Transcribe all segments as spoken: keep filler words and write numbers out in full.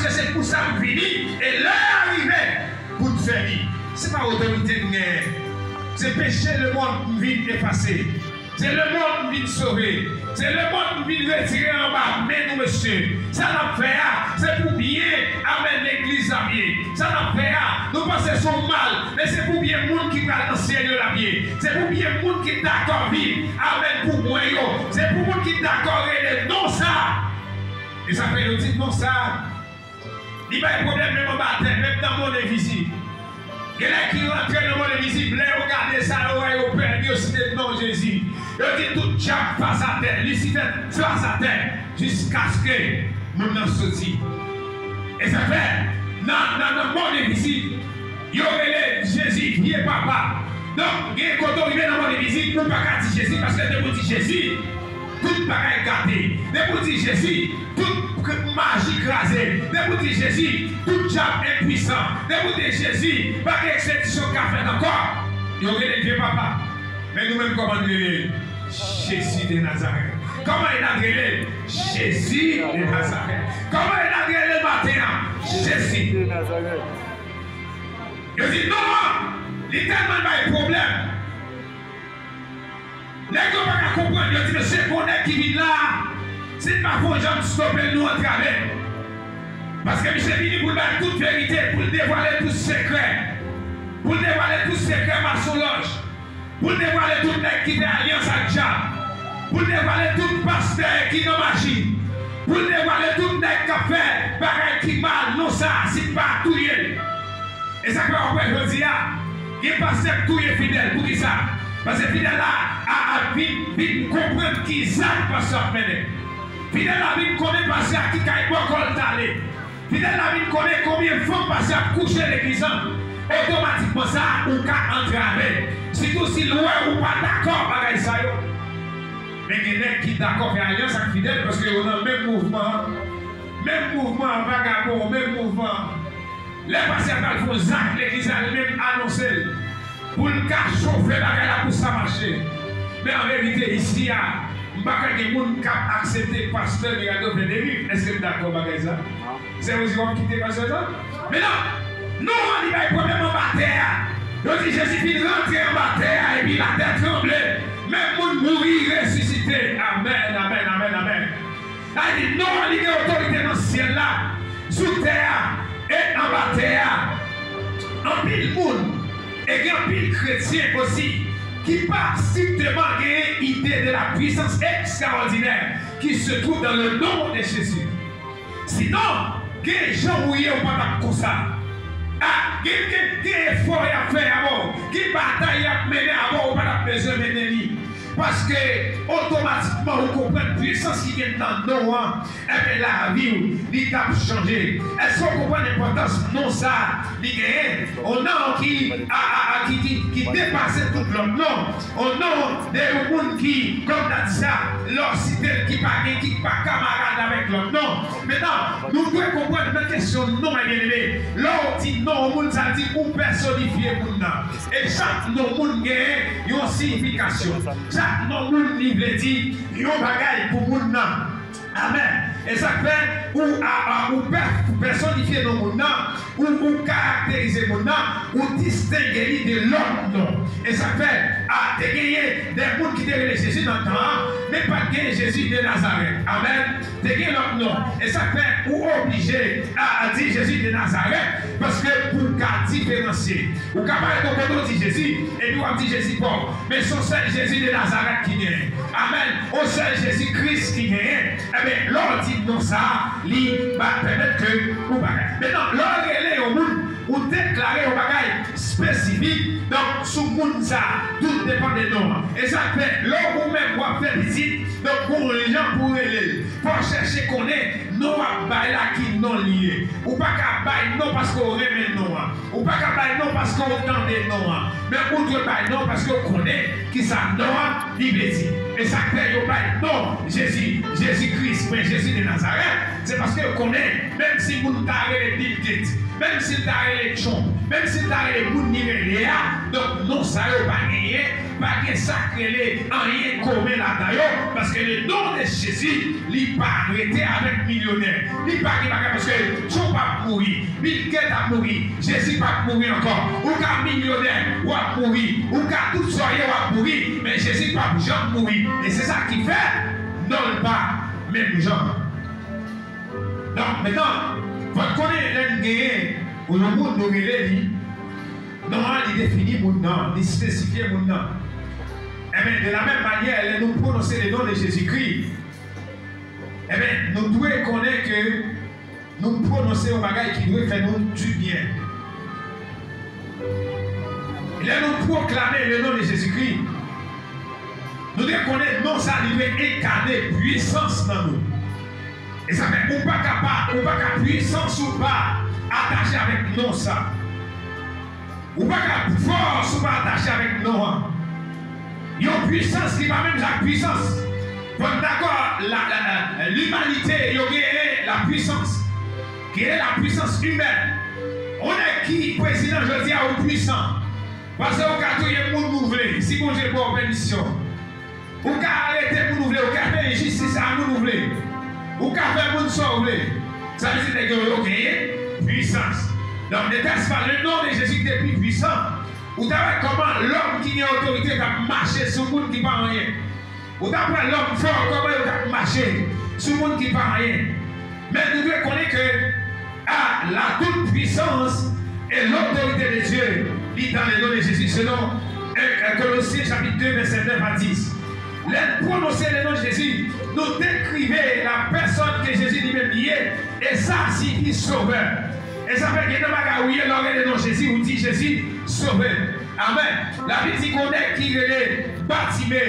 Se pou sa m vini, e lè a rive pou n fè li. Se pa otorite m genyen. Se peche lemonn m vin efase. Se lemonn m vin sove. Se lemonn m vin retire anba men nou, mesye. Sa n ap fè a, se pou byen, amèn, legliz la ye. Sa n ap fè a, nou panse se yon mal, men se pou byen moun ki pral nan syèl yo l ap ye. Se pou byen moun ki dakò viv, amèn, pou mwen yo. Se pou moun ki dakò rele non sa. E sa fè yo di non sa. Li bay pwoblèm menm anba tè, menm nan monn envizib. Gen nèg ki rantre nan monn envizib, lè yo gade sa, yo wè yo pèdi, yo site non Jezi. Yo di tout djab fas atè, Lisifè fas atè, jiskaske moun nan soti. E sa fè, nan, nan, nan monn envizib, yo rele Jezi vye papa. Donk, gen kote w rive nan monn envizib, ou pa ka di Jezi, paske depi w di Jezi, tout bagay gate. Depi w di Jezi, tout k-, maji kraze. Depi w di Jezi, tout djab enpwisan. Depi w di Jezi, pa gen ekspedisyon k ka fèt ankò. Yo rele l vye papa. Men nou menm, kòman n rele l? Jezi de Nazarèt. Kòman Enad rele l? Jezi de Nazarèt. Kòman Enad rele l maten an? Jezi. Yo di non an, li tèlman bay pwoblèm. Nèg yo pa ka konprann, yo di, mesye, gon nèg ki vin la, si n pa fè yon jan n stope l, nou antrave l. Paske misye vini pou l bay tout verite, pou l devwale tout sekrè. Pou l devwale tout sekrè masonlòj. Pou l devwale tout nèg ki fè alyans ak djab. Pou l devwale tout pastè ki nan maji. Pou l devwale tout nèg k ap fè bagay ki mal, non sa, si n pa touye l. E sa k fè w ap wè jodi a, gen pastè k touye fidèl. Poukisa? Paske fidèl la a, a vin, vin konprann ki zak pastè ap mennen. Fidèl la vin konnen pastè a ki kay bò kò l t ale. Fidèl la vin konnen konbyen fanm pastè ap kouche legliz lan. Otomatikman sa, ou ka antrave. Sitou si l wè ou pa dakò bagay sa yo. Men gen nèg ki dakò fè alyans ak fidèl paske yo nan menm mouvman an. Menm mouvman an, vagabon, menm mouvman an. Lè pastè a pral fè yon zak legliz la, li menm anonse l pou l ka chofe bagay la pou sa mache. Men an verite, isi a, m pa kwè gen moun k ap aksepte pastè Mirado fè deriv. Èske n dakò bagay sa? Se ou di w ap kite pastè sa? Men non, non, li bay pwoblèm anba tè a. Yo di Jezi fin rantre anba tè a epi latè tranble. Menm moun mouri resisite. Amèn, amèn, amèn, amèn. Sa vle di non an li gen otorite nan syèl la, sou tè a e anba tè a. Anpil moun, e gen anpil kretyen osi, ki pa strikteman genyen ide de la puissance extraordinaire qui se trouve dans le nom de Jésus. Sinon, gen jan ou ye, ou pa t ap konsa. A, gen, gen, gen efò y ap fè avè w, gen batay y ap mennen avè w, ou pa t ap bezwen mennen li. Paske otomatikman ou konprann pwisans ki gen nan non an, enben lavi w, li t ap chanje. Èske w konprann enpòtans non sa a li genyen? Yon non ki, a, a, a, ki, ki, ki depase tout lòt non. Yon non de yon moun ki, kòm n ta di sa, lè w site l, ki pa gen, ki pa kamarad avèk lòt non. Mentnan, nou dwe konprann nan kesyon non an, byeneme. Lè w di non yon moun, sa vle di ou pèsonifye moun nan. E chak non moun gen yon siyifikasyon. Chak non moun li vle di yon bagay pou moun nan. Amèn. E sa k fè ou, a, a, ou pè-, pèsonifye non moun nan, ou, ou karakterize moun nan, ou distenge li de lòt non. E sa k fè, a, te genyen de moun ki te rele Jezi nan tan an, men pa t genyen Jezi de Nazarèt. Amèn. Te gen lòt non. E sa k fè ou oblije, a, a di Jezi de Nazarèt, paske pou w ka diferansye. Ou ka parèt yon kote w di Jezi, epi w ap di Jezi pa w. Men se yon sèl Jezi de Nazarèt ki genyen. Amèn. Yon sèl Jezi Kris ki genyen. Enben, lè w di non sa a, li va pèmèt ke ou bagay. Mentnan, lè w rele yon moun, ou deklare yon bagay espesifik, donk, sou moun sa a, tout depann de non an. E sa k fè, lè ou menm w ap fè pitit, donk, gon jan pou w rele l. Fò w chèche konnen non w ap bay la ki non li ye. Ou pa ka bay non paske w renmen non an. Ou pa ka bay non paske w tande non an. Men ou dwe bay non paske w konnen kisa non an li vle di. E sa k fè yo bay non Jezi, Jezi Kris, oubyen Jezi de Nazarèt, se paske yo konnen, menm si moun ta rele Bill Gates, menm si l ta rele Trump, menm si l ta rele moun li rele a, donk non sa yo pa genyen, pa gen sa k rele anyen komen ladan yo, paske le non de Jezi, li pa rete avèk milyonè. Li pa gen bagay, paske Trump p ap mouri. Bill Gates ap mouri. Jezi p ap mouri ankò. Ou ka milyonè, w ap mouri. Ou ka tout sa w ye, w ap mouri. Men Jezi p ap janm mouri. E se sa ki fè non l pa menm jan. Donk, mentnan, fò n konnen lè n genyen yon moun nou rele li, non an li defini moun nan, li espesifye moun nan. Enben, de la menm manyè, lè nou pwononse le non de Jezikri, enben, nou dwe konnen ke nou pwononse yon bagay ki dwe fè nou dibyen. Lè nou pwoklame le non de Jezikri, nou dwe konnen non sa li dwe enkane pwisans nan nou. E sa fè ou pa ka pa, ou pa ka pwisans ou pa atache avèk non sa. Ou pa ka fò si w pa atache avèk non an. Yon pwisans ki pa menm jan ak pwisans. Fò n dakò, la, la, la, limanite, yo genyen lapwisans. Genyen lapwisans imèn. Yon nèg ki prezidan jodi a, ou pwisan. Paske ou ka touye moun ou vle, si Bondye ba w pèmisyon. Ou ka arete moun ou vle, ou ka fè enjistis a moun ou vle. Ou ka fè moun sa w vle. Sa vle di nèg yo, yo genyen pwisans. Donk, ne serait-ce pas le nom de Jésus ki te pi pwisan. Ou ta wè kòman lòm ki gen otorite t ap mache sou moun ki pa anyen. Ou ta wè lòm fò, kòman yo t ap mache sou moun ki pa anyen. Men nou dwe konnen ke à la toute puissance et l'autorité de Dieu, li dans le nom de Jésus, selon un Colossiens chapitre deux, verset neuf à dix. Lè n pwononse le non de Jezi, nou dekrive la pèsòn ke Jezi li menm li ye, e sa siyifi sovè. E sa fè gen nan bagay ou ye, lè w rele non Jezi, ou di Jezi sovè. Amèn. Labib di gon nèg ki rele Batime.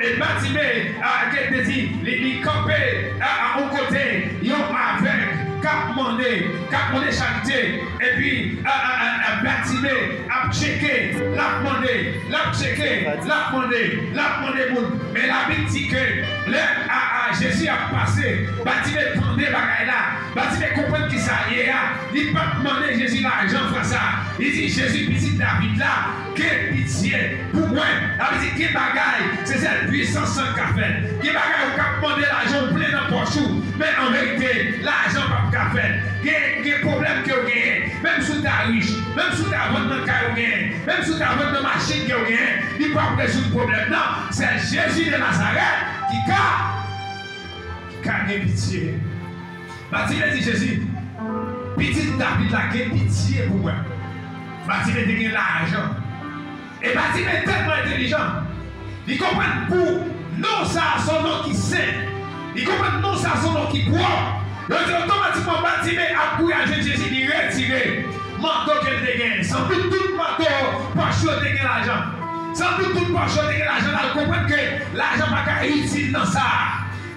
E Batime, a, ke te di, li, li kanpe, a, a, yon kote, yon avèg, k ap mande, k ap mande charite. Epi, a, a, a, a, Batime ap tcheke, l ap mande, l ap tcheke, l ap mande, l ap mande moun. Men Labib di ke lè, a, a, Jezi ap pase, Batime tande bagay la. Batime konprann ki sa l ye a. Li pa t mande Jezi lajan fwa sa a. Li di, Jezi, pitit David la, gen pitye pou mwen. Sa vle di, gen bagay, se sèl pwisans lan k ka fè l. Gen bagay ou k ap mande lajan ou plen nan pòch ou, men an verite, lajan p ap ka fè l. Gen, gen pwoblèm ke w genyen, menm si w ta rich, menm si w ta vann nan kay ou genyen, menm si w ta vann nan machin ke w genyen, li p ap rezoud pwoblèm nan. Sèl Jezi de Nazarèt ki ka, ki ka gen pitye. Batime di Jezi, pitit David la, gen pitye pou mwen. Batime te gen lajan. E Batime tèlman entèlijan, li konprann pou non sa a se yon non ki sen. Li konprann non sa a se yon non ki pwòp. Yo di otomatikman Batime ap kouri al jwenn Jezi, li retire manto ke l te genyen. Sandout tout manto pòch yo te gen lajan. Sandout tout pòch yo te gen lajan, l al konprann ke lajan pa ka itil nan sa a.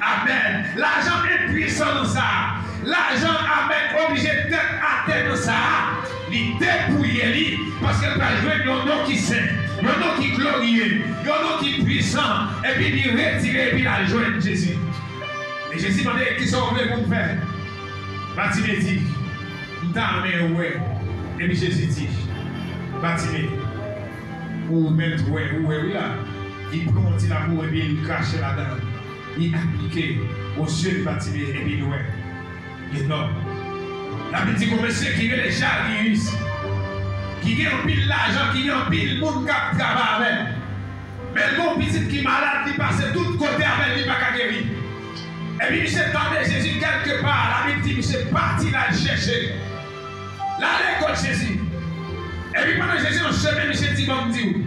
Amèn. Lajan enpwisan nan sa a. Lajan, amèn, oblije tèt atè nan sa a. Li depouye li, paske l pral jwenn yon non ki sen, yon non ki gloriye, yon non ki pwisan, epi li retire, epi l al jwenn Jezi. E Jezi mande, kisa w vle pou m fè? Batime di, m ta renmen wè. Epi Jezi di, Batime, ou mèt wè, ou wè wi la. Li pran yon ti lapou epi l krache ladan l. Li aplike aux yeux de Batime epi l wè. Li nò. Labib di gon mesye ki rele Jayiris, ki gen anpil lajan, ki gen anpil moun k ap travay avè l. Men l gen yon pitit ki malad, li pase tout kote avè l, li pa ka geri. Epi misye tande Jezi kèlkepa, Labib di misye pati l al chèche l. L ale kot Jezi. Epi pandan Jezi nan chemen, misye di, ban m di w,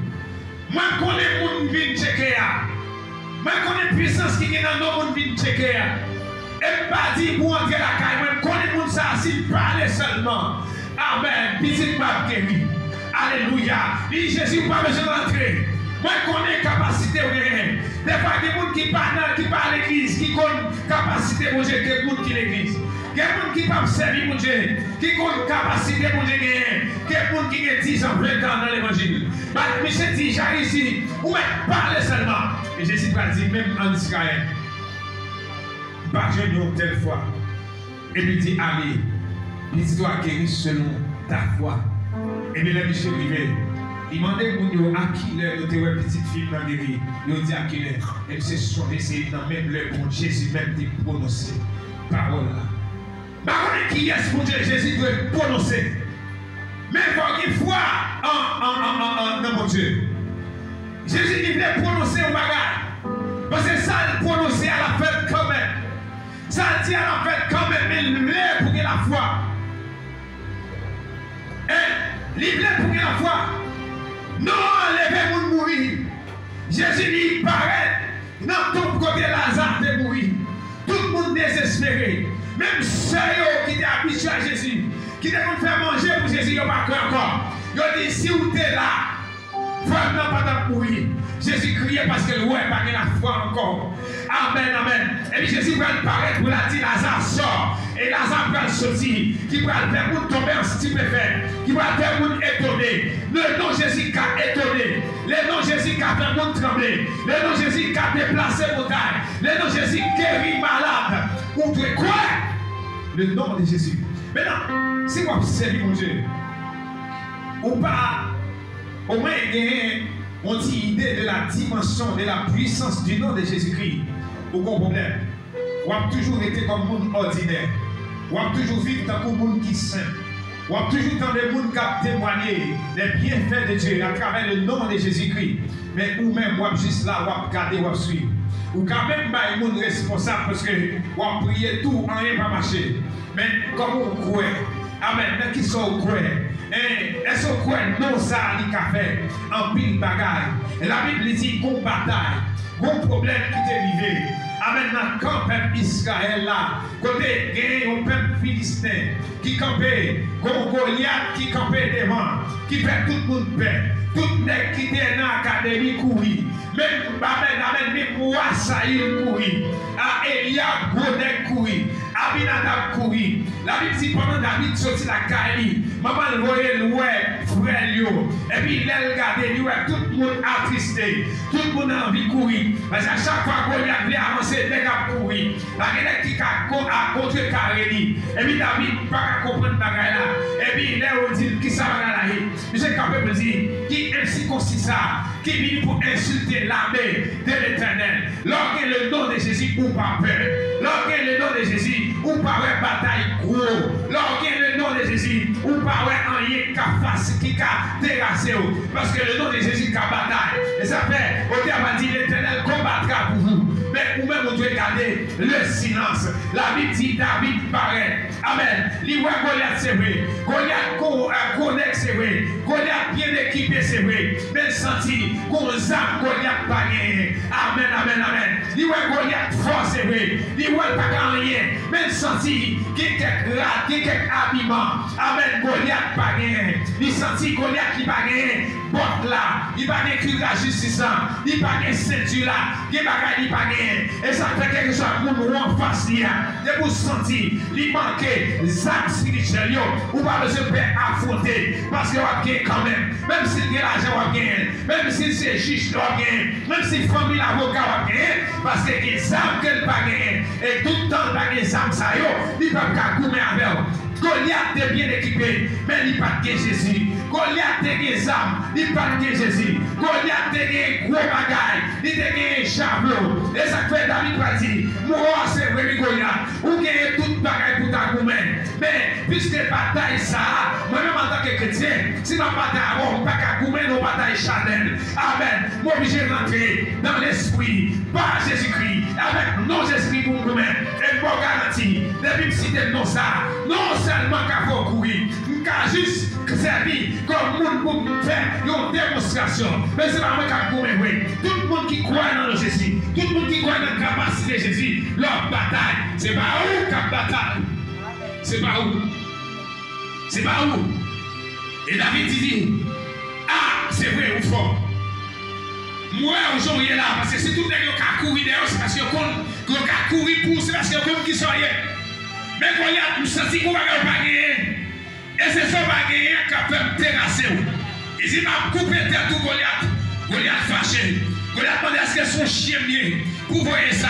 mwen konnen moun m vin tcheke a. Mwen konnen pwisans ki gen nan non moun m vin tcheke a. E m pa di pou antre lakay mwen, m konnen moun sa a, si l pale sèlman, amèn, pitit mwen ap geri. Alelouya. Li di Jezi, ou pa bezwen rantre. Mwen konnen kapasite w genyen. Defwa gen moun ki pa nan, ki pa legliz, ki konn kapasite Bondye ke moun ki legliz. Gen moun ki p ap sèvi Bondye, ki konn kapasite Bondye genyen, ke moun ki gen diz an, ven an nan levanjil. Bat misye di, Jayiris, ou mèt pale sèlman. E Jezi pral di, menm ann Izrayèl, m pa jwenn yon tèl fwa. Epi l di, ale, pitit ou a geri selon ta fwa. Epi lè misye rive, li mande moun yo, a kilè nou te wè pitit fi m nan geri? Yo di, a kilè? E misye sonje se nan menm lè Bon Jezi menm te pwononse pawòl la. pa konnen kiyès Bondye Jezi dwe pwononse. Men fò w gen fwa an, an, an, an, an, nan Bondye. Jezi li vle pwononse yon bagay. Paske sa l pwononse a l ap fèt kanmenm. Sa l di a l ap fèt kanmenm, men l vle pou gen lafwa. E li vle pou gen lafwa. Non an leve moun mouri. Jezi li parèt nan tonb kote Laza te mouri. Tout moun dezespere. Menm sè yo ki te abitye a Jezi, ki te konn fè manje pou Jezi, yo pa kwè ankò. Yo di, "Si w te la, frè m nan pa t ap mouri." Jezi kriye paske l wè pa gen lafwa ankò. Amèn, amèn. Epi Jezi pral parèt pou l al di Laza, "Sò." E Laza pral soti, ki pral fè moun tonbe an stipefè, ki pral fè moun etone. Le non Jezi ka etone. Le non Jezi ka fè moun tranble. Le non Jezi ka deplase montay. Le non Jezi geri malad. Ou dwe kwè. Le non de Jezi. Mentnan, si w ap sèvi Bondye, ou pa omwen genyen yon ti ide de la dimension de la puissance du nom de Jésus-Christ, ou gon pwoblèm. W ap toujou rete kòm moun òdinè. W ap toujou viv tankou moun ki senp. W ap toujou tande moun k ap temwanye les bienfaits de Dieu à travers le nom de Jésus-Christ. Men ou menm, w ap jis la, w ap gade, w ap swiv. Ou ka menm bay moun responsab paske w ap priye tou, anyen pa mache. Men kòman w kwè? Amèn. Nan kisa w kwè? Èske w kwè non sa a li ka fè anpil bagay? Labib li di gon batay, gon pwoblèm ki te rive. Amèn. Nan kan pèp Izrayèl la, kote gen yon pèp Filisten ki kanpe, gon Golyat ki kanpe devan, ki fè tout moun pè. Tout nèg ki te nan akademi kouri. Menm, amèn, amèn, menm wa Sayil kouri. A, Elyab, gwo nèg kouri. Abinadab kouri. Labib di, pandan David soti lakay li, manman l voye l wè frè l yo. Epi lè l gade, li wè tout moun atriste, tout moun anvi kouri. Paske a chak fwa Golyat vle avanse, nèg ap kouri. Pa gen nèg ki ka kon-, a kontrekare li. Epi David pa ka konprann bagay la. Epi lè yo di l, "Kisa bagay la ye?" Misye kanpe pou l di, "Ki ensikonsis sa ki vini pou ensilte lame de Letènèl?" Lè w gen le non de Jezi, ou pa pè. Lè w gen le non de Jezi, ou pa wè batay gwo. Lè w gen le non de Jezi, ou pa wè anyen k ap fas-, ki ka terase w. Paske le non de Jezi ka batay. E sa fè, otè a di, "L'Éternel combattra pour vous." Men ou menm, ou dwe gade le silence. Labib di, David parèt. Amèn. Li wè Golyat, se vre. Golyat gwo, eh, gwo nèg, se vre. Golyat byen ekipe, se vre. Men l santi gon zam Golyat pa genyen. Amèn, amèn, amèn. Li wè Golyat fò, se vre. Li wè l pa ka anyen. Men l santi gen kèk rad, gen kèk abiman. Amèn. Golyat pa genyen. Li santi Golyat li pa genyen bòt la. Li pa gen kuras jistis la. Li pa gen senti la. Gen bagay li pa genyen. E sa k fè kèlkeswa moun ou anfas li a, depi w santi li manke zam espirityèl yo, ou pa bezwen pè afwonte, paske w ap gen kanmenm. Menm si l gen lajan, w ap genyen l. Menm si l se jij, w ap genyen l. Menm si fanmi l avoka, w ap genyen l, paske gen zam ke l pa genyen. E tout tan l pa gen zam sa yo, li p ap ka goumen avè w. Golyat te byen ekipe, men li pa t gen Jezi. Golyat te gen zam, li pa t gen Jezi. Golyat te gen gwo bagay, li te gen javlo. E sa k fè David pral di, "Mò a, se vre, wi, Golyat, ou genyen tout bagay pou w ta goumen. Men, piske batay sa a, mwen menm antanke kretyen, si m ap batay avè w, m pa ka goumen nan yon batay chanèl." Amèn. M oblije rantre nan lespri pa Jezikri, avèk non Jezikri pou m goumen. E m ba w garanti, depi m site non sa a, non sèlman ka fè w kouri, m ka jis sèvi kòm moun pou m fè yon demonstrasyon. Men se pa mwen k ap goumen vre. Tout moun ki kwè nan non Jezi, tout moun ki kwè nan kapasite Jezi, lè w ap batay, se pa ou k ap batay. Se pa ou. Se pa ou. E David di, di, "A, se vre, ou fò. M wè w jan w ye la, paske si tout nèg yo ka kouri dèyè w, se paske yo konn, yo ka kouri pou w, se paske yo konn kisa w ye. Men Golyat, m santi gon bagay ou pa genyen. E se sa w pa genyen an k ap fè m terase w." Li di, "M ap koupe tèt ou, Golyat." Golyat fache. Golyat mande, "Èske se yon chen m ye?" Pou voye sa,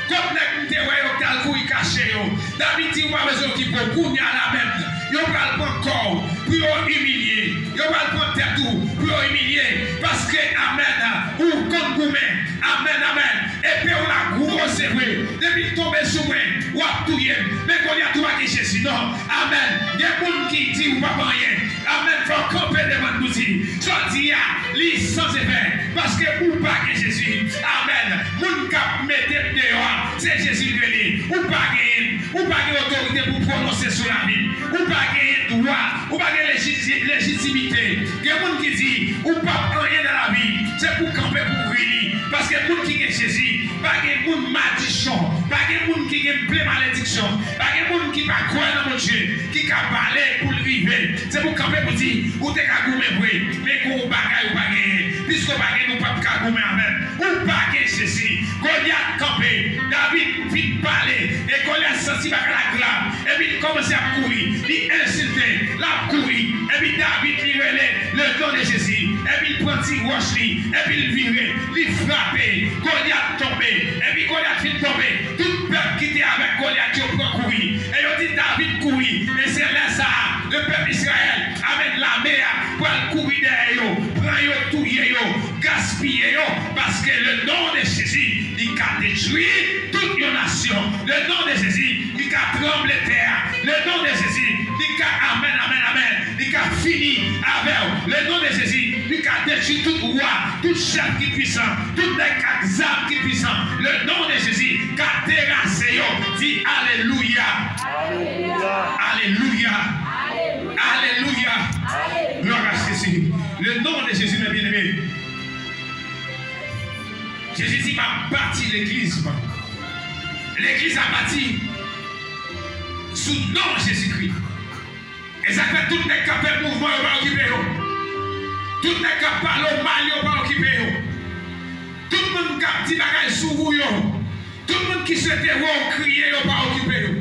kot nèg m te wè yo k t al kouri kache yo? David di, ou pa bezwen okipe w, kounye a la menm, yo pral pran kò w pou yo imilye, yo pral pran tèt ou pou yo imilye, paske, amèn, ou konn goumen, amèn, amèn, epe w la gwo, Se vre, depi l tonbe sou mwen, w ap touye m. Men Golyat, ou pa gen Jezi, non. Amèn. Gen moun ki di ou p ap anyen. Amèn. Fò w kanpe devan l pou di, jodi a, li san efè, paske ou pa gen Jezi. Amèn. Moun k ap mete m deyò a, se Jezi l rele. Ou pa genyen l. Ou pa gen otorite pou pwononse sou lavi m. Ou pa genyen dwa. Ou pa gen lejiti-, lejitimite. Gen moun ki di, ou p ap anyen nan lavi. Se pou w kanpe pou w ri li. Paske moun ki gen Jezi, pa gen moun madichon, pa gen moun ki gen ple malediksyon, pa gen moun ki pa kwè nan Bondye, ki ka pale pou l rive. Se pou w kanpe pou di, ou te ka goumen vre, men gon yon bagay ou pa genyen. Piske w pa genyen, ou p ap ka goumen avè m. Ou pa gen Jezi. Golyat kanpe. David vin pale. E Golyat santi bagay la grav. Epi l kòmanse ap kouri. Li ensilte. L ap kouri. Epi David li rele le non de Jezi. Epi l pran ti wòch li. Epi l vire. Li frape. Golyat tonbe. Epi Golyat fin tonbe. Tout pèp ki te avèk Golyat yo pran kouri. E yo di David kouri. E se lè sa a, le pèp Izrayèl, amèn, lame a pral kouri dèyè yo, pran yo, touye yo, gaspiye yo, paske le non de Jezi, li ka detwi tout yon nasyon. Le non de Jezi, li ka tranble tè a. Le non de Jezi, li ka, amèn, amèn, amèn, li ka fini avè w. Le non de Jezi, li ka detwi tout wa, tout chèf ki pwisan, tout nèg ak zam ki pwisan. Le non de Jezi ka terase yo. Di alelouya. Alelouya. Alelouya. Glwa a Jezi. Le non de Jezi, mes bien-aimés. Jezi di, m ap bati legliz mwen. Legliz ap bati sou non Jezikri. E sa k fè tout nèg k ap fè mouvman yo pa okipe yo. Tout nèg k ap pale w mal yo pa okipe yo. Tout moun k ap di bagay sou ou yo. Tout moun ki swete wè w kriye yo pa okipe yo.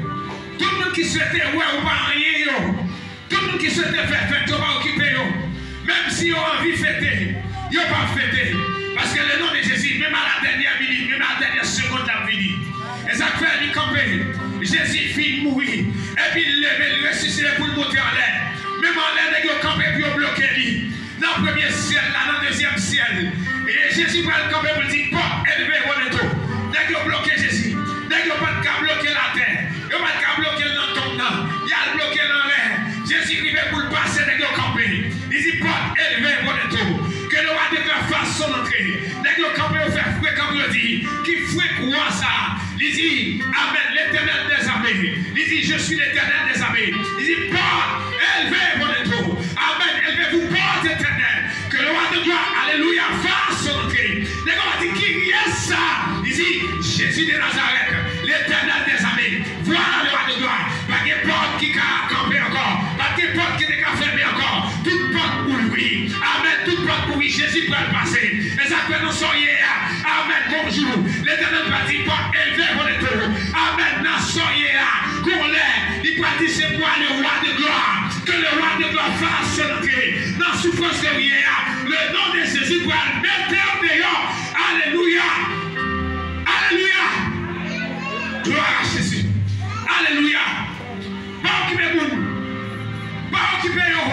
Tout moun ki swete wè ou pa anyen yo. Tout moun ki swete fè fèt yo pa okipe yo. Menm si yo anvi fete, yo p ap fete. Paske le non de Jezi, menm a la dènyè minit, menm a la dènyè segonn, l ap vini. E sa k fè li kanpe. Jezi fin mouri. Epi l leve, l resisite pou l monte anlè. Menm anlè, nèg yo kanpe pou yo bloke li. Nan premye syèl la, nan dezyèm syèl. E Jezi pral kanpe pou l di, pòt, elve, Bonneto. Nèg yo bloke Jezi. Nèg yo pa t ka bloke l atè. Yo pa t ka bloke l nan tonm nan. Y al bloke l anlè. Jezi rive pou l pase, nèg yo kanpe. Li di, pòt, elve, Bonneto. Que le roi de gloire fasse son entrée. Nèg yo kanpe, yo fè frekan pou yo di, ki frenk wa sa a? Li di, amèn, Letènèl dèzame. Li di, je suis l'Éternel des armées. Li di, pòt, elve, Bonneto. Amèn, élevez-vous, portes éternelles. Que le roi de gloire, alelouya, fasse son entrée. Nèg yo pa di, kiyès sa? Li di, Jésus de Nazareth, l'Éternel des armées. Voilà le roi de gloire. Pa gen pòt ki ka kanpe ankò. Pa gen pòt ki te ka fèmen ankò. Tout pòt ouvri. Amèn. Tout pòt ouvri. Jezi pral pase. E sa k fè nan sa w ye a. Amèn. Bonjou. Letènèl pral di, pòt elve, Bonneto. Amèn. Nan sa w ye a. Gon lè, li pral di, c'est moi le roi de gloire. Que le roi de gloire fasse son entrée. Nan soufrans ke w ye a, le non de Jezi pral mete w deyò. Alelouya. Alelouya. Glwa a Jezi. Alelouya. Pa okipe moun. Pa okipe yo.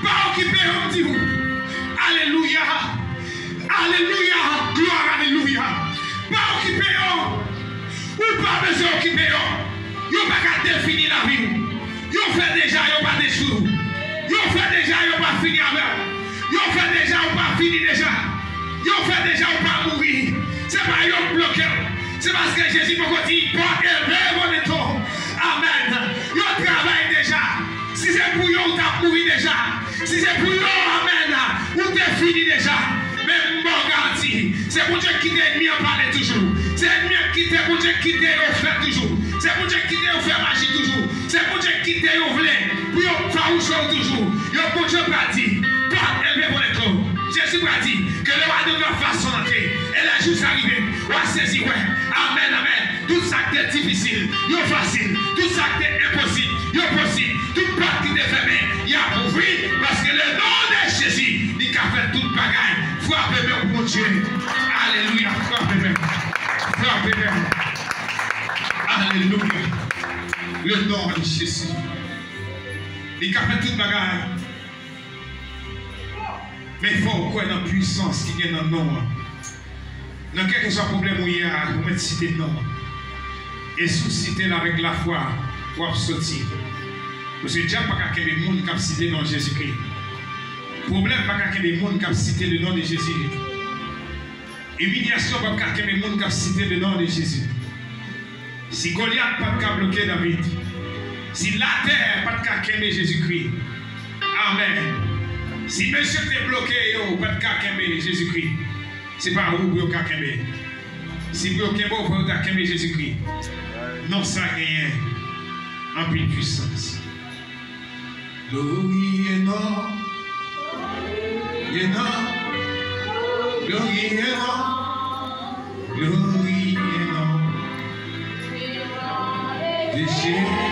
Pa okipe yo, m di w. Alelouya. Alelouya. Glwa, alelouya. Pa okipe yo. Ou pa bezwen okipe yo. Yo pa ka defini lavi w. Yo fè deja, yo pa detwi w. Yo fè deja, yo pa fini avè w. Yo fè deja, ou pa fini deja. Yo fè deja, ou pa mouri. Se pa yo k bloke w. Se paske Jezi poko di, pòt elve, Bonneto. Amèn. Yo travay deja. Si se pou yo, ou t ap mouri deja. Si se pou yo, amèn, ou te fini deja. Men m ba w garanti, se Bondye k kite ènmi an pale toujou. Se ènmi an k kite Bondye k kite yo fè toujou. Se Bondye k kite yo fè maji toujou. Se Bondye k kite yo vle pou yo fawouche w toujou. Yo, Bondye pral di, pòt elve, Bonneto. Jezi pral di, que le roi de gloire fasse son entrée. E lè jou sa rive, w a sezi wè. Amèn, amèn. Tout sa k te difisil, yo fasil. Tout sa k te enposib, yo posib. Tout pòt ki te fèmen, y ap ouvri. Paske le non de Jezi, li ka fè tout bagay. Frape men w pou Bondye. Alelouya. Frape men w. Frape men w. Alelouya. Le non de Jezi. Li ka fè tout bagay. Men fò w kwè nan pwisans ki gen nan non an. Nan kèlkeswa pwoblèm ou ye a, ou mèt site non an. E si w site l avèk lafwa, w ap soti. Paske dyab pa ka kenbe moun k ap site non Jezikri. Pwoblèm pa ka kenbe moun k ap site le non de Jezi. Imilyasyon pa ka kenbe moun k ap site le non de Jezi. Si Golyat pa t ka bloke David, si latè pa t ka kenbe Jezikri, amèn. Si mesye te bloke yo pa t ka kenbe Jezikri, se pa ou pou yo ka kenbe. Si pou yo kenbe w, fò yo ta kenbe Jezikri. Non sa genyen anpil pwisans. Gloriye non, gloriye non, gloriye non, gloriye non de Jezi.